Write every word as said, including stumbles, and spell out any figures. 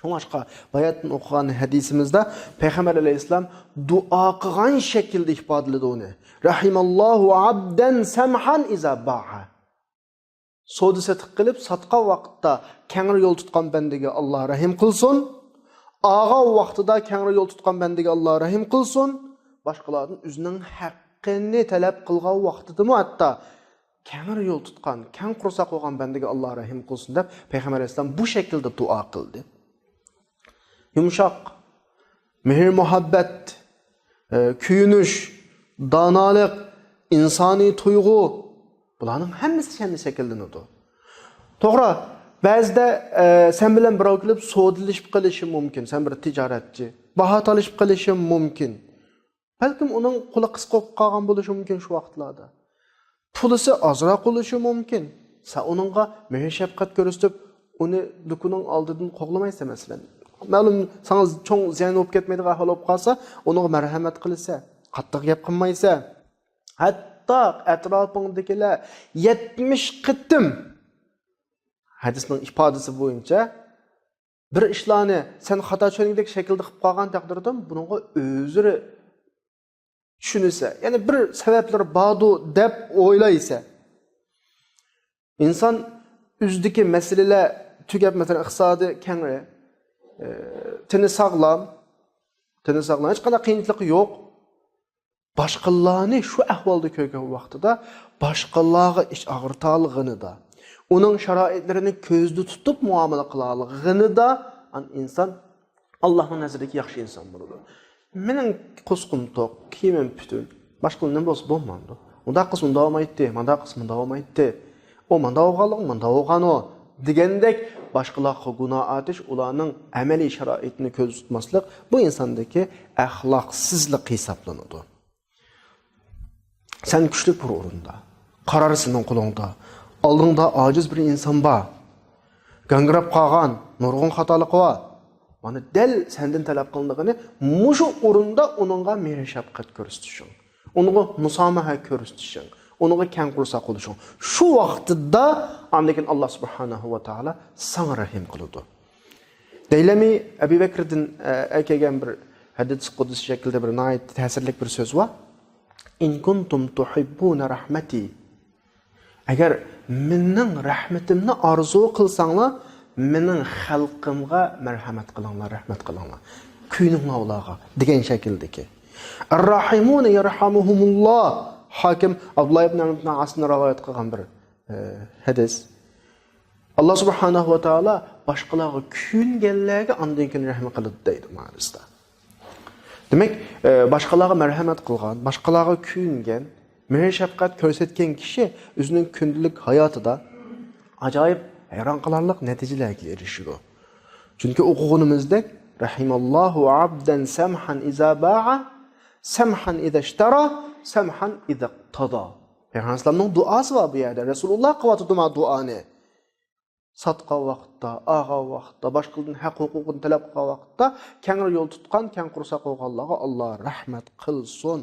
شۇڭلاشقا باياتىن ئوقۇغان ھەدىسىمىزدە پەيغەمبەر ئەلەيھىسسالام دۇئا قىلغان شەكىلدە ئىپادىلىدى ئۇنى. رەھىمەللاھۇ ئابدەن سەمھەن ئىزا باع. سودا سېتىق قىلىپ ساتقان ۋاقىتتا كەڭرى يول تۇتقان بەندىگە ئاللا رەھىم قىلسۇن. ئالغان ۋاقتىدا كەڭرى يول تۇتقان بەندىگە ئاللا رەھىم قىلسۇن. باشقىلاردىن ئۆزىنىڭ ھەققىنى تەلەپ قىلغان ۋاقتىدىمۇ ھەتتا كەڭرى يول تۇتقان، كەڭ قورساق بولغان بەندىگە ئاللا رەھىم قىلسۇن دەپ پەيغەمبەر ئەلەيھىسسالام بۇ شەكىلدە دۇئا قىلدى. يۇمشاق، مېھىر-مۇھەببەت، ئە، كۆيۈنۈش، دانالىق، ئىنسانىي تۇيغۇ، بۇلارنىڭ ھەممىسى شەندە شەكىللىنىدۇ. توغرا، بەزىدە، ئە، سەن بىلەن بىراۋ كېلىپ سودىلىشىپ قېلىشى مۇمكىن، سەن بىر تىجارەتچى، باھا تالىشىپ قېلىشى مۇمكىن. بەلكىم ئۇنىڭ قولى قىسقا بولۇپ قالغان بولۇشى مۇمكىن شۇ ۋاقىتلاردا. پۇلىسى ئازراق بولۇشى مۇمكىن. سەن ئۇنىڭغا مېھىر-شەپقەت كۆرسىتىپ، ئۇنى دۇكىنىڭ ئالدىدىن قوغلىمايسەن، مەسىلەن. مەلۇم، ساڭا چوڭ زىيان بولۇپ كەتمەيدىغان ئەھۋال بولۇپ قالسا، ئۇنىڭغا مەرھەمەت قىلىسەن، قاتتىق گەپ قىلمايسەن. ھەتتا ئەتراپىڭدىكىلەر يەتمىش قېتىم، ھەدىسنىڭ ئىپادىسى بويىچە، بىر ئىشلارنى سەن خاتا چۈشەنگۈدەك شەكىلدە قىلىپ قالغان تەقدىردىمۇ بۇنىڭغا ئۆزرە چۈشىنىسەن، يەنى بىر سەۋەبلىرى باردۇ دەپ ئويلايسەن. ئىنسان ئۆزىدىكى مەسىلىلەر تۈگەپ، مەسىلەن، ئىقتىسادى كەڭرى، ئى، تېنى ساغلام، تېنى ساغلام، ھېچقانداق قىيىنچىلىقى يوق. باشقىلارنى شۇ ئەھۋالدا كۆرگەن ۋاقتىدا باشقىلارغا ئىچ ئاغرىتالىغىنىدا، ئۇنىڭ شارائىتلىرىنى كۆزدە تۇتۇپ مۇئامىلە قىلالىغىنىدا، ئان-، ئىنسان ئاللاھنىڭ نەزىرىدىكى ياخشى ئىنسان بولىدۇ. مېنىڭ قوسقۇم توق، كىيىمىم پۈتۈن. باشقىلار نېمە بولسا بولمامدۇ؟ ئۇنداق قىلسا ئۇنداق بولمايتتى، مانداق قىلسا مۇنداق بولمايتتى. ئۇ مانداق بولغانلىقى مانداق بولغانۇ دېگەندەك باشقىلارغا گۇناھ ئارتىش ئۇلارنىڭ ئەمەلىي شارائىتىنى كۆزدە تۇتماسلىق بۇ ئىنساندىكى ئەخلاقسىزلىق ھېسابلىنىدۇ. سەن كۈچلۈك بىر ئورۇندا. قارار سېنىڭ قولۇڭدا. ئالدىڭدا ئاجىز بىر ئىنسان بار. گاڭگىراپ قالغان، نۇرغۇن خاتالىقى بار. مانا دەل سەندىن تەلەپ قىلىنىدىغىنى مۇشۇ ئورۇندا ئۇنىڭغا مېھىر-شەپقەت كۆرسىتىشىڭ، ئۇنىڭغا مۇسامىھە كۆرسىتىشىڭ، ئۇنىڭغا كەڭ قورساق بولۇشۇڭ. شۇ ۋاقتىدا ئاندىن كېيىن ئاللا سۇبھانەھۇ ۋە تائالا ساڭا رەھىم قىلىدۇ. دەيلەمى ئەبۇ بەكردىن، ئە، ئەكەلگەن بىر ھەدىس قۇدسىي شەكىلدە بىر ناھايىتى تەسىرلىك بىر سۆز بار. «إن كنتم تحبون رحمتي». ئەگەر مېنىڭ رەھمىتىمنى ئارزۇ قىلساڭلار، مېنىڭ خەلقىمغا مەرھەمەت قىلىڭلار، رەھمەت قىلىڭلار. كۆيۈنۈڭلار ئۇلارغا دېگەن شەكىلدىكى. «الراحمون يرحمهم الله». ھاكىم ئابدۇللا ئىبن ئەمر ئىبن ئاسنى رىۋايەت قىلغان بىر، ئە، ھەدىس. ئاللا سۇبھانەھۇ ۋە تائالا باشقىلارغا كۆيۈنگەنلەرگە ئاندىن كېيىن رەھمى قىلىدۇ دەيدۇ مەنىسىدە. دېمەك، ئە، باشقىلارغا مەرھەمەت قىلغان، باشقىلارغا كۆيۈنگەن، مېھىر-شەپقەت كۆرسەتكەن كىشى ئۆزىنىڭ كۈندىلىك ھاياتىدا ئاجايىپ ھەيران قالارلىق نەتىجىلەرگە ئېرىشىدۇ. چۈنكى ئوقۇغىنىمىزدەك، «رەھىمەللاھۇ ئابدەن سەمھەن ئىزا باع، سەمھەن ئىزا ئىشتەرا، سەمھەن ئىزا ئىقتەدا». پەيغەمبەر ئەلەيھىسسالامنىڭ دۇئاسى بار بۇ يەردە. رەسۇلۇللا قىلىۋاتىدۇ ما دۇئانى. ساتقان ۋاقىتتا، ئالغان ۋاقىتتا، باشقىلىرىدىن ھەق ھوقۇقىنى تەلەپ قىلغان ۋاقىتتا كەڭرى يول تۇتقان، كەڭ قورساق بولغانلارغا ئاللا رەھمەت قىلسۇن.